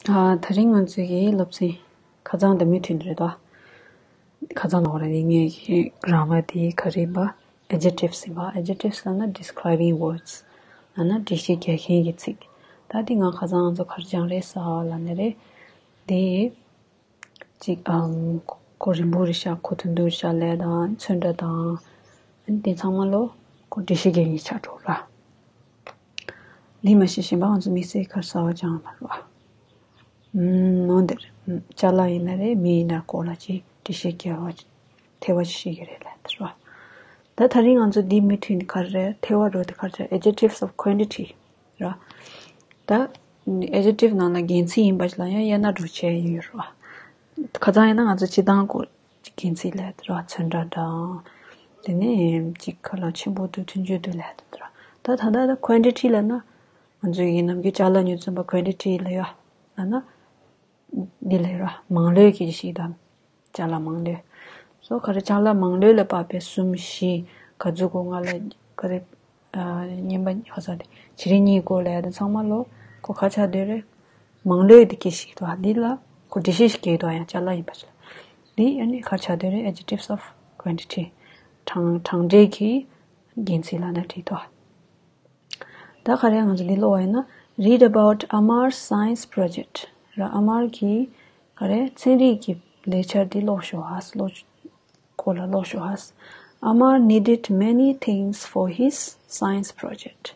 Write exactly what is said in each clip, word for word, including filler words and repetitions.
ཨ། དེ་རིང་ང་ཚོའི་གི་སློབ་ཚན་ཁ་སང་དང་མུ་མཐུད་རེད་དོ། ཁ་སང་ལ་བར་ནས་ངས་ཀྱི་grammar དེ་ག་རེ་ཡིན་པ། adjectives ཡིན་པ། adjectives ལབ་ན་describing words ལབ་ན་འགྲེལ་བཤད་རྒྱག་མཁན་གྱི་ཚིག་ད་དེ་ང་ཁ་སང་ང་ཚོ་ག་རེ་སྦྱངས་རེད་ཟེར་ལབ་ན་རེད། དེ་གཅིག་ཨམ། ཁོ་རིང་པོ་རེད་ཤག་ཁོ་ཐུང་ཐུང་རེད་ཤག་ལབ་དང་ཚོན་ཁྲ་དང་། ཨ་ནི་དེ་ཚང་མ་ལོ་ཁོ་འགྲེལ་བཤད་རྒྱག་མཁན་ཆགས་འགྲོ་ར། འདི་མ་ཤེས་གཞན་པ་ང་ཚོ་དམིགས་བསལ་ག་རེ་ཟེར་བ་སྦྱངས་མ་རེད་བ། ཨུམ། འོན་ཏེ། ཅ་ལག་ཡིན་ན་རེད། མི་ཡིན་ན་སྐོར་ལ་ཅིག་འགྲེལ་བཤད་རྒྱག་པ་ཅིག་ཐེ་བ་ཅིག་ཤེས་ཀྱི་རེད་ལབ་དེ་རེད་བ། ད་དེ་རིང་ང་ཚོ་འདི་མུ་མཐུད་ནས་ག་རེ་རེད། ཐེ་བ་འགྲོ་དེ་ག་རེ་རེད། adjectives of quantity ར། ད་adjective ནང་ལ་རྒྱན་ཚིག་ཡིན་པ་ཅིག་ལ་ཡང་དབྱེ་ན་དྲུག་ཕྱེ་ཡོད་རེད་བ། ཁ་སང་ཡིན་ན་ང་ཚོ་སྤྱིར་བཏང་སྐོར་རྒྱན་ཚིག་ལབ་དེ་རེད་བ། ཚོན་ཁྲ་དང་། དེ་ནས་ཅིག་ག་ལ་ཆེན་པོ་འདུག་ཐུང་ཆུང་འདུག་ལབ་དེ་རེད་བ། ད་ད་ལྟ་ད་quantity ལབ་ན། ང་ཚོའི་ཡིན་ནམ་གྱི་ཅ་ལག་ཉོ་ཚུན་པ་quantity ལ་ཡོད་ལབ་ན། འདི་ལ་ཡོད་ར་མང་ལོས་ཀྱི་ཞིག་དང་། ཅ་ལག་མང་ལོས། སོ་ག་རེ་ཅ་ལག་མང་ལོས་ལ་དཔག་པའི་གསུམ་བཞི་ག་ཚོད་གོ་ང་ལ་ག་རེ། ཨ། ཉན་པ་ཧ་ས་དེ་བྱི་རིལ་གཉིས་གོ་ལ་ཡ་དེ་ཚང་མ་ལོ་ཁོ་ག་ཆ་དེ་རེད། མང་ལོས་དེ་ཀྱི་ཞིག་དང་འདི་ལ་ཁོ་འགྲེལ་བཤད་ཞིག་གི་དང་ཡང་ཅ་ལག་ཡིན་པ་ཞིག་ལ། འདི་ཨ་ནི་ག་ཆ་དེ་རེད། adjectives of quantity གྲངས་གྲངས་འབྲས་ཀྱི་རྒྱན་ཚིག་ལབ་ན་འགྲིག་དོ། ད་ག་རེ་ང་ཚོ་འདི་ཀློག་པ་ཡིན་ན། Read about Amar's science project ར། ཨ་མར་གྱི་ག་རེ་ཚན་རིག་གི་ལས་འཆར་འདི་ཀློག་ཤོག་ཨ། ཀློག་སྐོར་ལ་ཀློག་ཤོག་ཨ། Amar needed many things for his science project.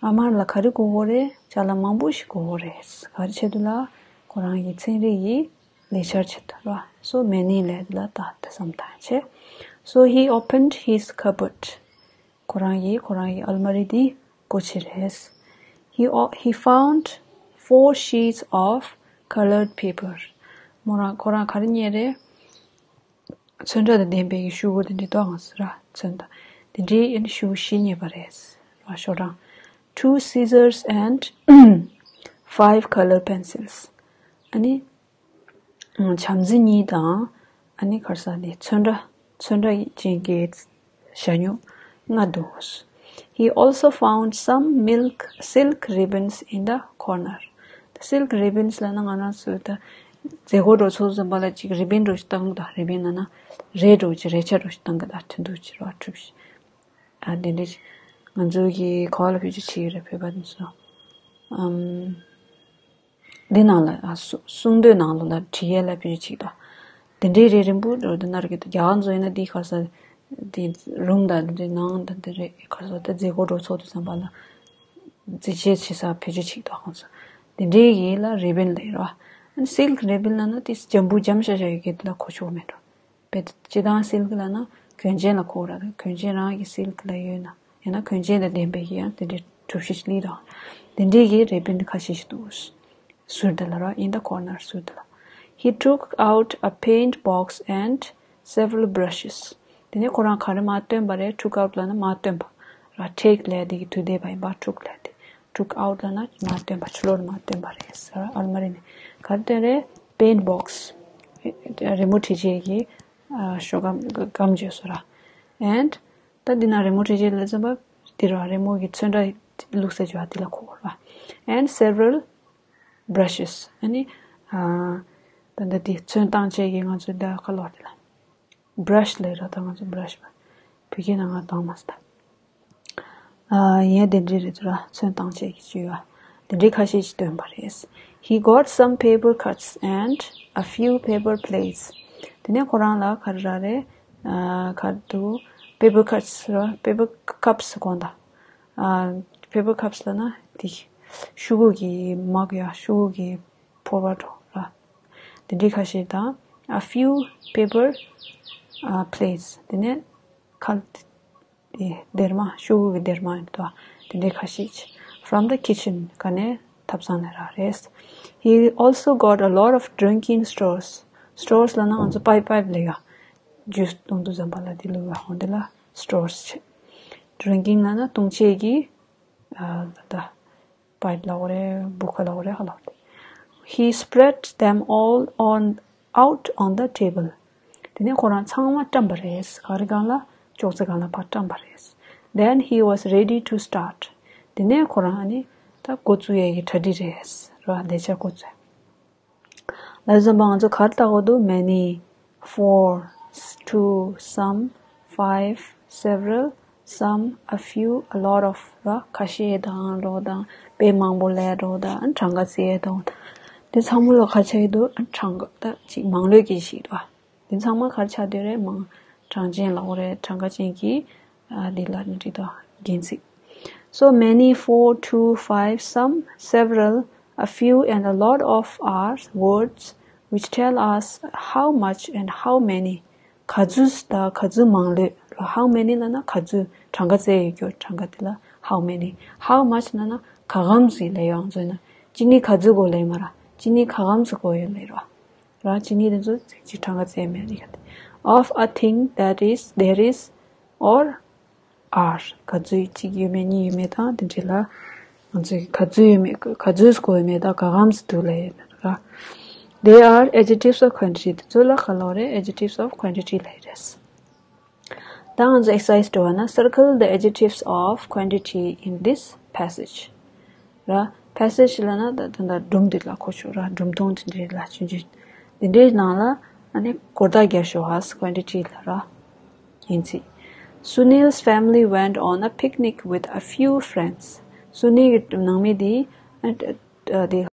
ཨ་མར་ལ་ག་རེ་དགོས་ཀྱི་རེད། ཅ་ལག་མང་པོ་ཞིག་དགོས་ཀྱི་རེད། ག་རེ་ཆེད་དུ་ལ་ཁོ་རང་གི་ཚན་རིག་གི་ལས་འཆར་ཆེད་དུ་ར། So many ལབ་ལ་ད་ད་བསམ་བཏང་བྱས། So he opened his cupboard. ཁོ་རང་གིས་ཁོ་རང་གི་ཨལ་མ་རི་འདི་སྒོ་ཕྱེ་རེད། He o- he found four sheets of colored paper. མོ་རང་ཁོ་རང་ག་རེ་རྙེད་རེད། ཚོན་ཁྲ་དང་ལྡན་པའི་གི་ཤོག་གུ་དེ་འདྲའི་ཏོག་ཙམ་ར། ཚོན་དང་དེ་འདྲའི་ཨ་ནི་ཤོག་གུ་བཞི་རྙེད་པ་རེད། ར་ཤོག་གྲངས། Two scissors and five color pencils. ཨ་ནི། བྱམས་བརྩེ་གཉིས་དང་། ཨ་ནི་ག་རེ་ཟེར་དེ་ཚོན་ཁྲ་ཚོན་ཁྲ་ཅན་གྱི་ཞྭ་སྨྱུག་ལྔ་འདུག He also found some milk silk ribbons in the corner. The silk ribbons ལབ་ན་ང་རང་ཚོའི་ད་མཛད་སྒོ་འགྲོ་ཚོགས་ཙམ་པ་ལ་ཅིག་རི་བིན་འདྲ་ཞིག་བཏང་གི་ད། རི་བིན་ལབ་ན་རས་འདྲ་ཅིག་རས་ཆ་འདྲ་ཞིག་བཏང་གི་ད། ཐུང་ཐུང་ཅིག་ར་གྲུབ་ཞིག་ཨ་དེ་འདྲ་ཞིག་ང་ཚོ་གི་ག་བ་ལ་བེད་སྤྱོད་བྱེད་ཀྱི་རེད། བོད་པ་དེ་ཚོ་ཨམ། འདི་ནང་ལ་ཨ་གསུ- གསུང་འདོན་ནང་ལོགས་ལ་བྲིས་ཡས་ལ་བེད་སྤྱོད་ཅིག་དང་། དེ་འདྲའི་རེ་རིང་པོ་འགྲོ་འདི་ན་རེ་གི་ད་རྒྱ་གར་ཚོ་ཡིན་ན་འདི་ག་ས་འདི་རུམ་དང་འདི་འདྲའི་ནང་དང་འདི་རེ་ག་ས་ད་མཛད་སྒོ་འགྲོ་ཚོགས་དུས་ཙམ་པ་ལ་མཛད་རྗེས་ཆེ་ས་བེད་སྤྱོད་ཅིག་དང་ཁོང་ཚོ་དེ་འདྲའི་ཡིན་ལ་རེ་བིན་ལས་ར། སིལ་ཀི་རེ་བིན་ལ་ན་དེ་འཇམ་པོ་འཇམ་ཤ་ཤ་ཡི་གེ་འདི་ལ་གོ་ཆོག་མེད་འགྲོ། བེད་སྤྱི་བཏང་སིལ་ཀི་ལབ་ན་གོན་ཆེན་ལ་གོ་ར། གོན་ཆེན་རང་གི་སིལ་ཀི་ལ་ཡོད་ན་ཡང་ན་གོན་ཆེན་དང་ལྡན་པའི་གི་ཡང་དེ་འདྲའི་གྲུ་བཞི་ལི་དང་དེ་འདྲའི་གི་རེ་བིན་ཁ་ཤས་ཤིག་འདུག་ཟུར་དེ་ལ་ར། In the corner ཟུར་དེ་ལ། He took out a paint box and several brushes. དེ་ནས་ཁོ་རང་ག་རེ་མར་བཏོན་པ་རེད། took out ལབ་ན་མར་བཏོན་པ་ར། take ལས་དེ་གི་དུས་འདས་པ་ཡིན་པ། took ལས་དེ་took out ལབ་ན་མར་བཏོན་པ། ཕྱི་ལོགས་ལ་མར་བཏོན་པ་རེད་ཟེར། ཨལ་མ་རི་ནས་ག་རེ་བཏོན་རེད། paint box རི་མོ་བྲིས་བྱེད་ཀྱི་ཤོག་སྒམ་སྒམ་བརྗོད་སོ་ར། And ད་འདི་ན་རི་མོ་བྲིས་བྱེད་ལ་ཙམ་པ་འདི་ར་རི་མོ་གི་ཚོན་ཁྲ་བླུགས་ས་བྱ་བ་འདི་ལ་གོ་ར། And several brushes ཨ་ནི་ད་འདི་འདི་ཚོན་བཏང་བྱེད་ཀྱི་ང་ཚོ་འདི་ཁ་ལོ་འདི་ལ། brush ལས་ར་ད་ང་ཚོ་brush བོད་སྐད་ནང་ང་བཏང་མ་སྟ། ཨ་ཡིན་དེ་འདྲའི་རེད་ཚོ་ར། ཚོན་བཏང་བྱེད་ཀྱི་བཅུ་ཡ་དེ་འདྲའི་ཁ་ཤས་ཤིག་བཏོན་པ་རེད། He got some paper cuts and a few paper plates. དེ་ནས་ཁོ་རང་ལ་ག་རེ་ར་རེད། ཨ་ག་རེ་འདུག paper cuts ར། paper cups གོང་ད། ཨ་paper cups ལབ་ན་དེ་ཤོག་གུ་གི་མག་ཡ་ཤོག་གུ་གི་ཕོར་པ་འདྲ་ར། དེ་འདྲའི་ཁ་ཤས་དང་། a few paper uh, plates དེ་ནས་ཁ་དེ་སྡེར་མ་ཤོག་གུ་གི་སྡེར་མ་ཡིན་དོ། དེ་འདྲའི་ཁ་ཤས་from the kitchen ག་ནས་ཐབ་ཚང་ནས་རག་རེད། He also got a lot of drinking straws. straws ལབ་ན་ང་ཚོ་pipe pipe ལ་ཡ་ཇུས་གཏོང་དུས་ཙམ་པ་ལ་དེ་ལུག་ཡ་ཧོང་དེ་ལ་straws བྱེད། drinking ལབ་ན་འཐུང་བྱེད་ཀྱི་ཨ་ད་pipe ལབ་དགོས་རེད། བུ་ཁ་ལབ་དགོས་རེད། ཧ་ལབ་དེ། He spread them all on out on the table. དེ་ནས་ཁོ་རང་ཚང་མ་བཀྲམ་པ་རེད། ག་རེ་སྒང་ལ་ཅོག་ཙེ་སྒང་ལ་ཕར་བཀྲམ་པ་རེད། Then he was ready to start. དེ་ནས་ཁོ་རང་ཨ་ནི་ད་འགོ་བཙུགས་ཡས་ཀྱི་གྲ་སྒྲིག་རེད་ར། ལས་བྱ་འགོ་བཙུགས། ལ་བཟོ་འབའ་ང་ཚོ་གར་ལྟ་གོ་འདུག many, four, two, some, five, several, some, a few, a lot of ར། ཁ་ཤས་དང་འགྲོ་དང་དཔེ་མང་པོ་ལས་འགྲོ་དང་གྲངས་ཀ་བཙལ་དང་། དེ་ཚང་མ་ལ་ག་ཆ་ཡི་འདུག་གྲངས་ཀ་ད་ཅིག་མང་ལོས་ཀྱི་ཞིག་འདུག་དེ་ཚང་མ་གར་ཆ་དེ་རེད་མང་གྲངས་ཅན་ལ་འོ་རེད། གྲངས་ཀ་ཅན་གྱི་འདི་ལ་ནི་འདི་དང་རྒྱན་ཚིག So many, four, two, five, some, several, a few, and a lot of are words which tell us how much and how many. ག་ཚོད་དང་ག་ཚོད་མང་ལོས། how many ལབ་ན་ག་ཚོད། གྲངས་ཀ་བཙལ་ཡོད་རྒྱུ་གྲངས་ཀ་དེ་ལ་how many. How much ལབ་ན་ག་གམ་ཟིག་ལས་ཡོང་ཚོད་ན། ཅི་ནི་ག་ཚོད་གོ་ལས་མ་ར། ཅི་ནི་ག་གམ་ཟིག་གོ་ཡོད་ལས་ར། ར་ཅི་ནི་དེ་ཚོ་ཅིག་གྲངས་ཀ་བཙལ་མེད་ནི་ག་དེ། Of a thing that is, there is, or are. ག་ཚོད་གཅིག་ཡོད་མེད་གཉིས་ཡོད་མེད་དང་དེ་འདྲ་ལ་ང་ཚོས་ག་ཚོད་ཡོད་མེད་ག་ཚོད་གོ་ཡོད་མེད་དང་ག་གམ་ཟིག་འདུག་ལས་ཡོད་ན་ར། They are adjectives of quantity. དེ་ཚོ་ལ་ག་ལོ་རེད། Adjectives of quantity ལས་རེད། ད་ང་ཚོ་exercise འགྲོ་བ་ན། Circle the adjectives of quantity in this passage. ར། passage ལབ་ན་ད་ད་ད་སྒྲུང་འདི་ལ་གོ་ཆོག་ར། སྒྲུང་ཐུང་འདི་འདྲའི་ལ་ཆུང་ཆུང་འདི་འདྲའི་ནང་ལ་ཨ་ནི་སྒོར་རྟགས་རྒྱག་ཤོག་ཨ། quantity ལ་ར། རྒྱན་ཚིག Sunil's family went on a picnic with a few friends. སུ་ནིལ་གྱི་ནང་མི་འདི་ཨ་ཨ་དེ།